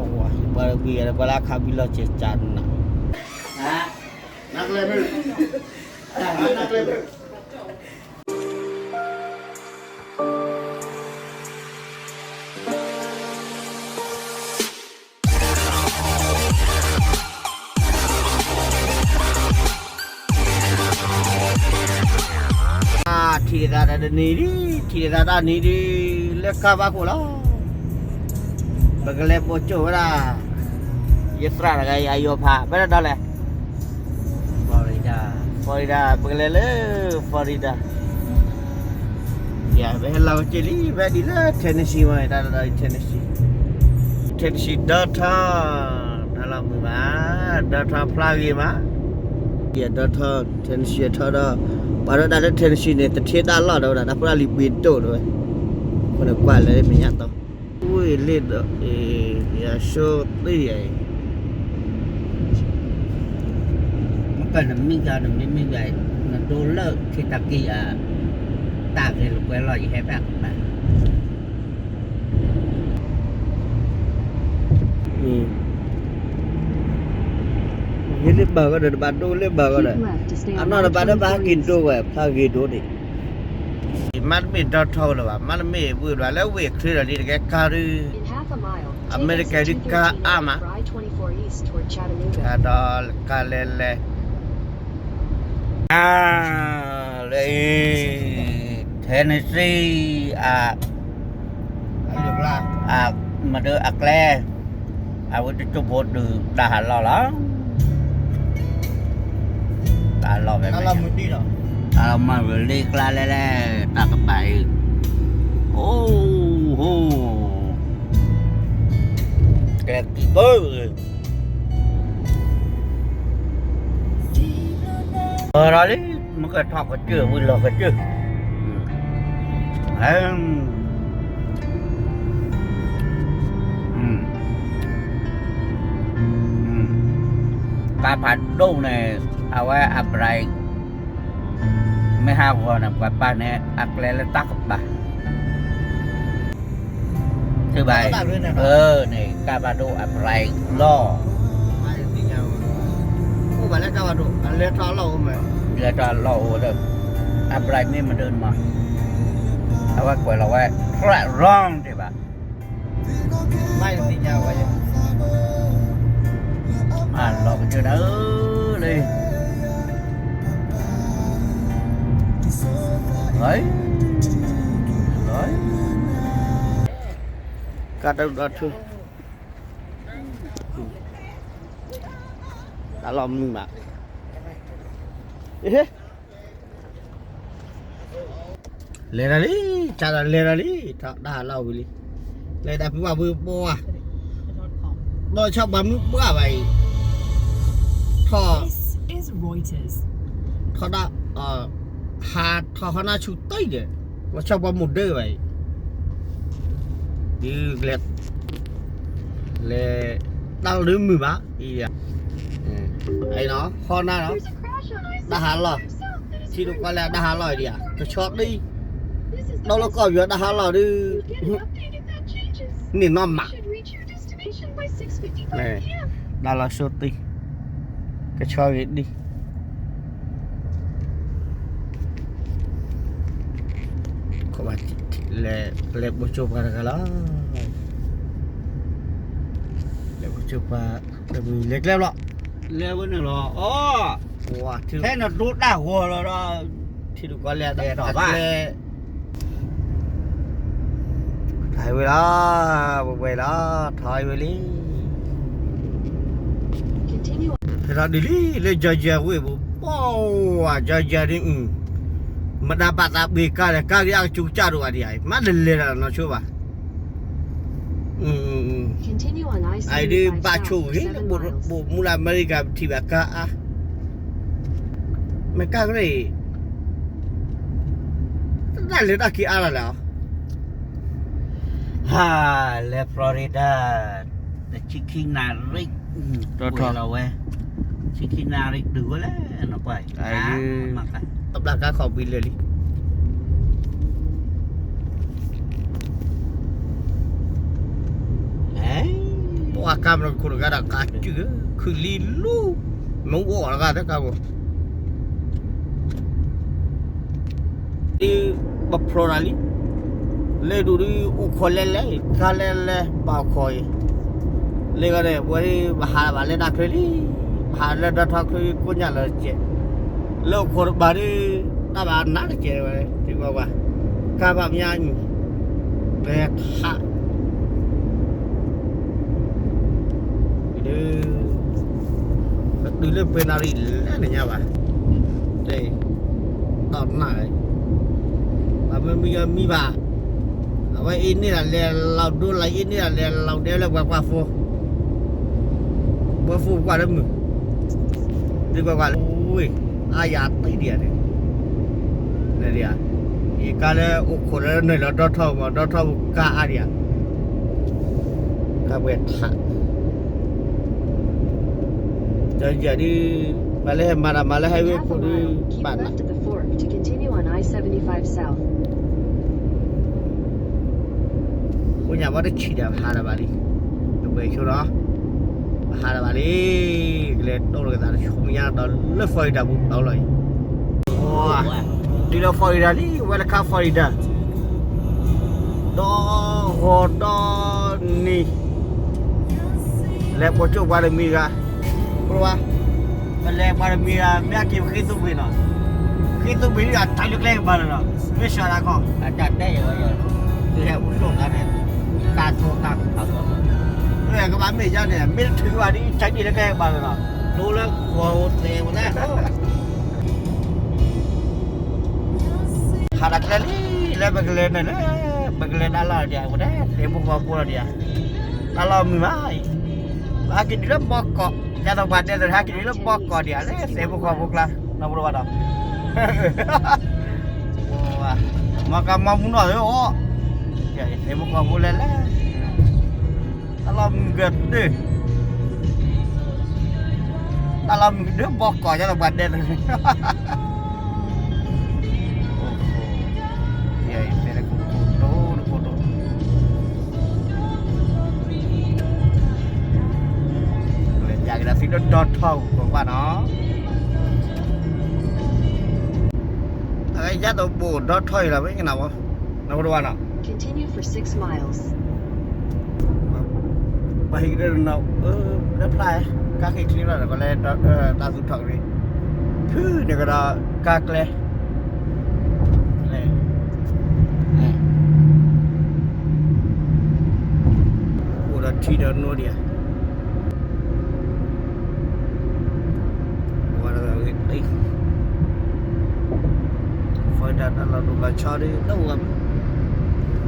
ပှၤကွံာ်ဂၤဒီး ပှၤလၢအခးဘံလီၤစဲၤကၢနၤ ထံၣ်သးတၢ်တနံၤဒံး ထံၣ်သးတၢ်နံၤဒံး လၢကါဘၣ်ခိၣ်လီၤ. ပကလဲၤပိာ်ကၠိဝဲဒၣ် ယသရၣ်တဂၤအံၤ အယီၤဖး ဖဲဒၣ်ဒီးလဲၣ် Florida, Florida, ပကလဲၤလၢ Florida. ယၤ ပဟဲလီၤကစၢၢ်လံ ပဟဲဒ်လၢ Tennessee မ့ၢ် တၢ်တဒီး Tennessee, Tennessee downtown တၢ်လီၤမုာ်မး downtown ဖျါဂ့ၤမး ယ downtown Tennessee ထီဒီး ပှၤဒီးတၢ်လၢ Tennessee န့ၣ် တထ့တၢ်လီၢ်ဒီးဝဲဒၣ် တၢ်ဖိတၢ်လံၤပှ့ၤဒိၣ်ဒီးဝဲ အဃိန့ၣ်ကွၢ်လၢမဲာ်ညါတီ ဝ့ၢ်လ့ၣ်ဒီး ယၤဆိသ့ၣ်ယၤအံၤ မ့ၢ်ကနမံၤဂၤ နမ့ၢ်မံၤဂၤ နဒိလၢ Kentucky အ တၢ်ဂဲၤလိာ်ကွဲလီၢ် ယဟဲဖဲအကပၤ ဂ့ၤလၢဘၢဂီၢ်ဒီးတဘၣ်ဒိလၢဘၢဂီၢ်ဒီး အနီၢ်တဘၣ်ဒီးဘၣ်ဟဲက့ၤဒိဝဲ ဖျါဂ့ၤဒိၣ်န့ၣ် မ့တမ့ၢ် downtown လၢၤဘၣ် မ့တမ့ၢ်ဝ့ၢ်ဘျီလၢဝ့ၢ်ချ့ဒီးလံတကဲကါဒု အမဲရကၤဒုကါအါမး ကါဒီးကါလဲၤလဲၤ လၢ Tennessee အ မဒုအကျဲ အဝဲတကၠိၢ်ဖိဒုးတၢ်ဟးလီၢ်လီၤ တၢ်လီၢ်ဖဲ တၢ်လီၢ်မုာ်လံကျါလဲၤလဲၤ တၢ်ကပၤအံၤ အိၣ်ဟိ ကျဲကံၢ်ဘၢ အၢ လီၤလံ မ့ၢ်ကထီၣ်ကစၢၢ် ဝံၤလီၤကစၢၢ် ကါဖးဒိၣ်န့ၣ် အဝဲအပြဲး မ့ၢ်ဟးဂီၤန့ၣ် ပှၤပာ်န့ၣ် အကျဲလၢတၢ်ကပၤ သ့ဘၣ် န့ၣ် ကါဖးဒိၣ်အပြဲးလီၢ် အိၣ်ဘၣ်လၢကါဖးဒိၣ် အလဲၤထီၣ်လီၢ်အိၣ်မး လဲၤထီၣ်လီၢ်အိၣ်ဒီး အပြဲးမ့ၢ်မဒုမး အဝဲကွဲးလီၤဝဲ track wrong သ့ဘၣ် မ့ၢ်သ့ၣ်ညါဝဲ မၤလီၤကစၢၢ်ဒၣ်ဧၢလံ ကါတၢ်ဒီးထူ တၢ်လီၢ်မုာ်မး လဲၤဒၣ်လံ ကါဒီးလဲၤဒၣ်လံ တၢ်ဟးလီၢ်ဝံၤလံ လဲၤဒၣ်ဖုဘၣ်ဖုပှၢ် ဒီးဆီပှၤမုၢ်ပှၢ်ဘၣ်အံၤ ထီၣ် ထီၣ်ဒၣ် ဟးထီၣ်ဟီၣ်နၢ်ဆူၣ်တံၢ်ဒီး လီၤဆီပှၤမိၢ်ဒၢဘၣ်အံၤ ဒ်လဲၣ် လဲၤ တၢ်လီၢ်ဒုးမုာ်ဘၣ် အံၤ အံၤနီၤ ဟီၣ်နၢ်နီၤ တၢ်ဟးလီၢ် ထံဒိၣ်ကီၢ်လဲၢ်တၢ်ဟးလီၢ်အံၤဒံးဧါ ကဆီတံၢ် ဒီးလၢကီၢ်ပယီၤတၢ်ဟးလီၢ်ဒုး န့ၢ်နီၢ်မး တၢ်လီၢ်ဆိတံၢ် ကဆီဂ့ၤဒံး လဲၤ လဲၤပိာ်ကၠိပှၤတဂၤလီၤ လဲၤပိာ်ကၠိပှၤ တမံၤလဲၤကျဲဘျီ လဲၤဝဲန့ၣ်လီၤ အီ ဖဲနဒိတၢ်ဂီၤလီၤဒီး ထံဒိၣ်ကီၢ်လဲၢ်ဒီး ထီၣ်ဝဲလီၤ ပဝဲလီၤ ထီၣ်ဝဲလံ ဖဲထီၣ်ဒ်လံ လၢ Georgia ဝ့ၢ်ပူၤ ပှၤ Georgia ဒ်အံၤ မတၤဘၣ်သးပှ့ၤကါဒီး ကါဂ့ၤအကစူးကစၢ်ဒိၣ်ဘၣ်ဒံးဧါ မ့ၢ်တလဲၤတၢ်နီဆိဘၣ် အံၤဒ်ဘၣ်ဆိၣ်ဂ့ၤ ဘိၣ်မူလၢအမဲရကၤ ပထံၣ်ဘၣ်ကါအါ မ့ၢ်ကါကရၢၢ် တၢ်လဲၤတၢ်က့ၤအါတၢ်လဲၣ် ဟါ လဲၤ Florida တဆံခံနၣ်ရံၣ် ကွဲးလီၤဝဲ ဆံခံနၣ်ရံၣ်တုၤဝဲလဲၣ် နကွၢ် တဘျီကါခီၣ်ဘှံးလၢာ်လံ ဟဲ ပှၤ အကါမ့ၢ်ခိၣ်တဂၤဒီးကါစုၣ်, ခုၣ်လံလူ, မ့ၢ်အိၣ်အီၤတဂၤသၢကါဘိ, ဒ်ပဖျိးတၢ်လံ, လဲၤဒူၣ်ဒ်အိၣ်ခိးလဲၤလဲၤ, ကါလဲၤလဲၤ ဘၣ်ခိးအံၤ, လၢဂၤန့ၣ် ပဝဲဒ်ပဟးဘၣ်လၢတၢ်ချၢလံ, ပဟးလၢဒီထီၣ်ချၢကိညၣ်လီၤတကဲး, လၢအိၣ်ခိးတဘၣ်ဒ် တၢ်ဘၣ်နးတကဲးဝဲ, သ့ၣ်ပှၤပှၤ, ကါဘၣ်မညါအံၤ, ပထး ဒ် ပတုၤလၢပှဲၤနၣ်ရံၣ်လဲၣ်နညါဘၣ်, တဲ, ဒီးနၢ်, အမ့ၢ်မံဂၤမံဘၣ်, အဝဲအ့န့ၢ်ဒၣ်လဲၤလီၤဒိလီၤအ့န့ၢ်ဒၣ်လဲၤလီၤဒဲလၢပှၤကွၢ်ဖိ, ပှၤဖိပှၤလၢမုၢ်, ဒ်ပှၤကွၢ်လၢ, အါယၤတံၢ်ဒံးဧါန့ၣ် ယကါလၢအိၣ်ခိးလၢနုာ်လီၤဒီထီၣ်မး ဒီထီၣ်ပူၤကါအါဒံးဧါ, ကါပှဲၤထး, ဒီးယၤဒ်, ပှၤလၢဟဲမၤတၢ်မၤလၢ highway ခိၣ်ဒ်, ဘၣ်နး, ကိညၣ်ဘီတဆံးဒီး ပဟးလၢၤဘၣ်လံ, တပှဲၤဆိဒီး ပဟးလၢၤဘၣ်လံ, ကလဲၤတိၢ်လီၤကသးတဆိကမိၣ်ညါဒီးလၢ Florida ပူၤတီလီၤအံၤ, တုၤလၢ Florida လံ ဝဲလၢခါ Florida, ဒီးဂီၤဒီးနံၤ, လဲၤပိာ်ကၠိပှၤတမံၤဂၤ, ပဝါ, ပလဲၤပှၤတမံၤဂၤ မ့ၢ်ဟဲက့ၤပဃ့သိပှ့ၤနီၤ, ဃ့သိပှ့ၤဒ်အတၢ်လၢကျဲကပၤလီၤနီၤ, မ့ၢ်စှၤလၢခီ, အတၢ်တဲယၤဝဲယၤ, ဟဲအိၣ်လိာ်သးန့ၣ်, တၢ်ထိတၢ်ခး, ကဘၣ်မ့ၢ်ယါန့ၣ် မ့ၢ်တထုးဘၣ်ဒ် Chinese လၢကျဲကပၤလီၤနီၤ, တိလၢဃီၤအိၣ်သဲးဝဲလဲၣ် ဟးတၢ်ကျဲလံ, လၢပကလဲၤန့ၣ်လၢ, ပကလဲၤတၢ်လီၢ်ဒံးဧါ, ဝဲဒၣ်သ့ၣ်ဖိဃီဖိလီၤဒံးဧါ, တၢ်လီၢ်မုာ်မးအံၤ, ဟဲက့ၤတုၤလၢဘီကီး, ယသပှၢ်ဒဲးသ့ၣ် ဟဲက့ၤတုၤလၢဘီကီးဒံးဧါ, လၢသ့ၣ်ဖိဃီဖိကျါ, နီၢ်ပဒိၣ်ဘၣ်ဒီး, မၤကမၤမူနီၢ်သ့ၣ်အိၣ်, သ့ၣ်ဖိဃီဖိလဲၤလဲၤ, တၢ်လီၢ်မုာ်ကတၢၢ် တၢ်လီၢ်မုာ်ကဒုးဘီကီး ယသပှၢ်ဒဲးန့ၣ်, ယဲ တဲလၢခိၣ်ဒိၣ်ဒိၣ်ဒိၣ်ဒိၣ်, ယကဒါသံဒီဒီထီၣ်ပူၤကွၢ်နီၤ, အယါတဘိၣ်ဒီထီၣ်အံၤလီၤ မ့ၢ်ကနၣ်ဝဲ, နီၢ်ပဒိၣ်ဘၣ်နီၤ ပှၤဟံးကဒၢနီၤ, လၢဖျါ, ကါဃ့ချ့လီၤဒီး ကလဲၤ, တၢ်သူၣ်ထီၣ်ကရံၣ်, ဖုန့ၣ်ကဒီး, ကါကျဲ, အိၣ်ဒီးထံဒီးနိဒံးဧါ, ဝဲ, ဖီဒါတၢ်လီၤဒိၣ်လီၤဆီဒီး လၢအိၣ်ဂၤမး,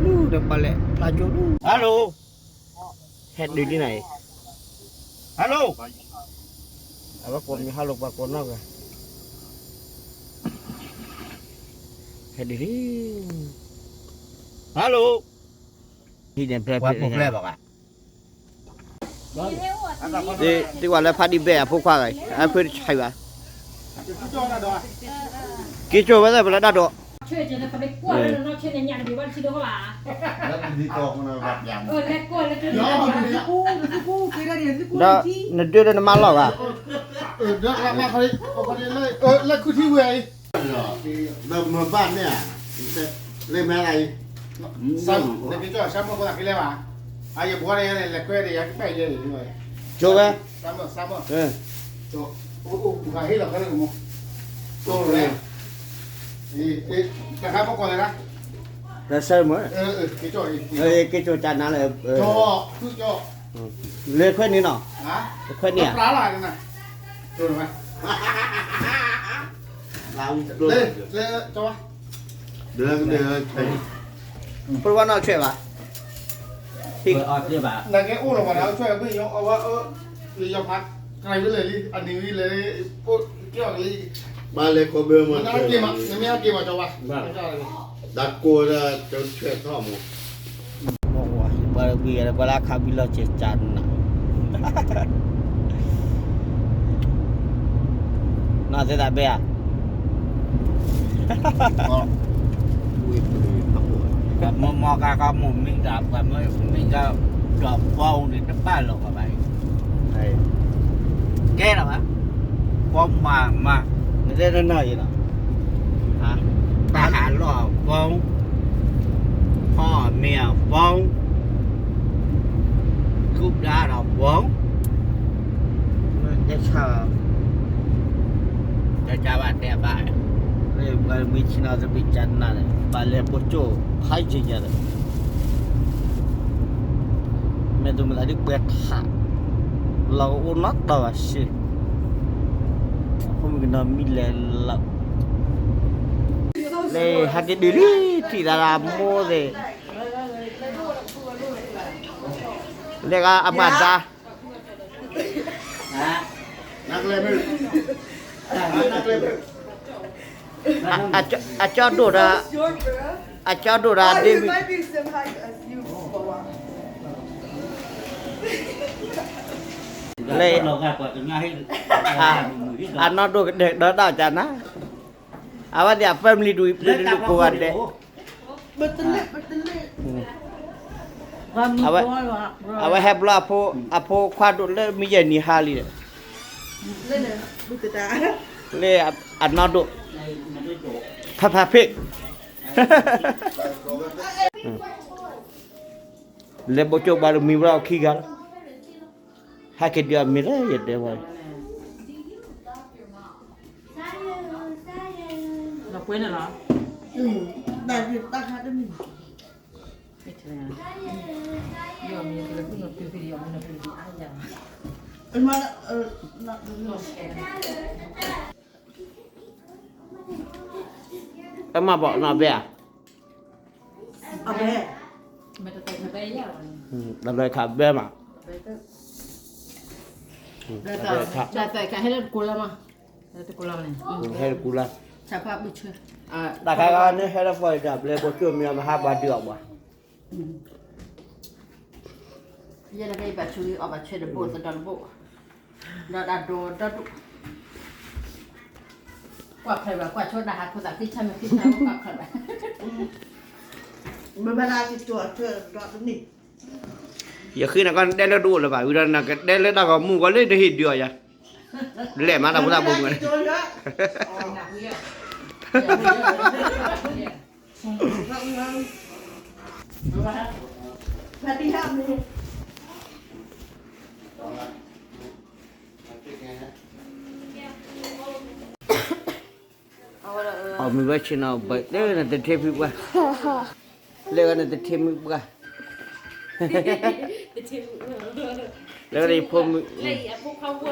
လူဒီးပှၤလဲၤဖျါကၠိလူ, hello, ဟဲဒုးလံနၤအံၤ, hello, အဝဲကိးမံၤ hello ပှၤကိးနီၢ်ဂၤ, hello, hello, ဟံးန့ၣ်ဖျဲးဖျဲး, သ့ၣ်ဝဲလၢဖးဒံးဘဲၣ်အဖိခွါဂၤအံၤ အဖုတဆံးဘၣ်, က့ၤကၠိဝဲသ့ၣ်ပလၢတၢ်ဒိး, ဒီးနဒုးလၢနမါလီၢ်ဂၤ, လၢခုထံဝဲအံၤ ဒီးမၤဘၣ်န့ၣ်ဧါ, လၢမဲလၢအံၤ, ကၠိဝဲ, လၢဆၢမုၢ်, က့ၤကၠိကနၤလၢ, လၢခွဲးန့ၣ်နီၤ, လၢခွဲးန့ၣ်ဧါ ပဝဲနီၢ်ဆွဲးဘၣ်, ဘၣ်လဲၤကိးဘၢမး, တၢ်ကိးဒီးကၠိဆွဲးထီၣ်မး, ပှၤဝံၤပှၤလၢခးဝံၤလီၤစဲးကၢ်နၤ, နီၢ်သ့ၣ်သးဘဲဧါ, ပှၤမၢမီၢ်ကါကီမိၢ်မံၤကါ ပှၤမၢမံၤကါ, ဒီးဘီန့ၣ်တဘၣ်လီၤကဘၣ်အံၤ, ကဲလီၤဘၣ်, ဘီမၤမၤ, နတဲနနီၢ်အံၤလီၤ, တၢ်ဟးလီၢ်အဘီ, ဖီအမ့ၤအဘီ, ကူၣ်ဒါဒီးဘီ, တဲဆၣ်, တဲဘၣ်တဲဘၣ်, ပှၤမ့ၢ်ဆ့ၣ်နီၤတဘ့ၣ်ကနၣ်န့ၣ် ဘၣ်လဲၤပိာ်ကၠိၣ်ဖးယံၤယၤဒီး မ့ၢ်တမ့ၢ်သးဒ်ပှဲၤထး, လီၤကအိၣ်နီတီၢ်ဘၣ်စ့ၢ်, အဃိမ့ၢ်ကနီၤမံလဲၤလီၤ, လၢဟဲက့ၤဒုးလံ ထံၣ်သးဒီးအမိၢ်သ့ၣ်, လၢကအမၤဒါ, အကၠီဒိၣ်ဒီး, အကၠီဒိၣ်ဒီးဒ့မုၣ် လၢ, အနီၢ်ဒိၣ်ကဒဲကဒီးတၢ်ကနၤ, အဝဲသ့ၣ်အ family ဒူၣ်အံၤပျဲၢ်တဒူၣ်ကိးဂၤဒဲး, အဝဲဟဲဘျီအဖိခွါဒိၣ်လၢမုၢ်ယဲၢ်နံၤဟါလံဒီး, လၢအနီၢ်ဒိၣ်, ဖးဖးဖ့ၣ် လဲၤပိာ်ကၠိၣ်ဘၣ်ဒီးမံၤဘျီခံဂၤလီၤ, ဟဲက့ၤဒုးအမ့ၢ်လၢယတဲဝဲ, လီၤပှဲၤန့ၣ်လီၤ, တၢ်ခါတမံၤ, အမၤဘၣ်နီၢ်ဘဲဧါ, တၢ်လၢခးဘဲမး, တၢ်လၢခး, ဟဲလၢတကူလၢ်မး, ဟဲတကူလၢ်, တၢ်ခါန့ၣ်ဟဲလၢဖီၣ်အံၤတၢ်ဘျဲၣ်ပိာ်ကၠိၣ်မ့ၢ်အမၤဟးပှၤဒုးအီၣ်ပှၤ ယဲန့ၣ်ကဘၣ်ဆူအီၣ်ဘၣ်ဆွဲတဘိသဒီတဘိ, ဒီးတၢ်ဒိဒီဒူၣ်, ကွၢ်ဖျဲးဘၣ်ကွၢ်ဆိတၢ်ဟးခိၣ်သးသ့ၣ်ဆၢမ့ၢ်သ့ၣ်ဆၢကွၢ်ဖျဲးဘၣ်, မ့ၢ်ဘၣ်ဒၣ်ကကၠိအထွဲဒီတနံၣ်, ယဃ့နၤကီၢ်နတဲလၢတအိၣ်လၢၤဘၣ်, ဝံၤဒီးနကတဲလၢတၢ်ဂီၤမူကီးလၢတဟ့ၣ်ဒုးအီၤယၤ, လဲၣ်မးတၢ်ဖိသၣ်ဘိမုၢ်န့ၣ် အီၣ်မ့ၤဝဲဆ့ၣ်နီၤဘၣ် လၢနတထ့မုၢ်ပှၢ်, လၢနတထ့မုၢ်ပှၢ်, လၢယဖိမုၣ်, လၢယဖိခွါဝဲ,